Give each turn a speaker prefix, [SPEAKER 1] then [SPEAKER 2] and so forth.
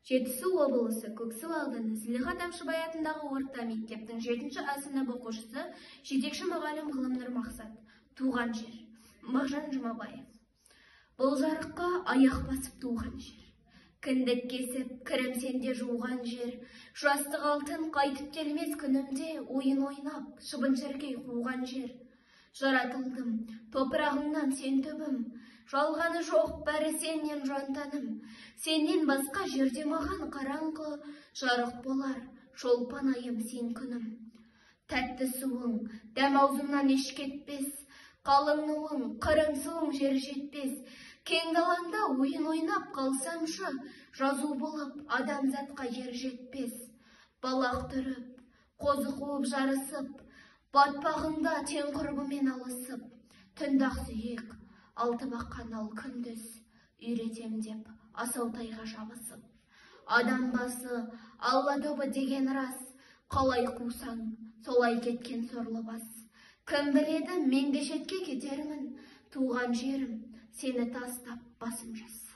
[SPEAKER 1] Жетісу облысы Көксу ауданы Зылиха Тамшыбай атындағы орта мектептің 7 А сынып оқушысы, жетекші мұғалім Ғылымнұр Мақсат. Туған жер. Мағжан Жұмабаев. Бұл жарыққа аяқ басып туған жер. Кіндік кесіп, кірім сенде жуған жер. Жастық алтын қайтып келмес күнімде ойын ойнап, шыбын-шіркей қуған жер. Жаратылдым, топырағыңнан сен түбім. Жалғаны жоқ, бәрі сенен жан-тәнім. Сенен басқа жерде маған қараңғы, жарық болар, шолпан айым сен күнім. Тәтті суың, дәм аузымнан еш кетпес, қалың нуың, қырым суың жер жетпес. Кең далаңда ойын ойнап қалсамшы, жазу болып адамзатқа ер жетпес. Балақ түріп, қозы қуып жарысып, батпағыңда тең құрбымен алысып, түнді ақ сүйек, алты баққан ал күндіз, үйретем деп асау тайға жабысып. Адам басы Алла добы деген рас, қалай қусаң, солай кеткен сорлы бас. Кім біледі, мен де шетке кетермін, туған жерім, сені тастап басым жас.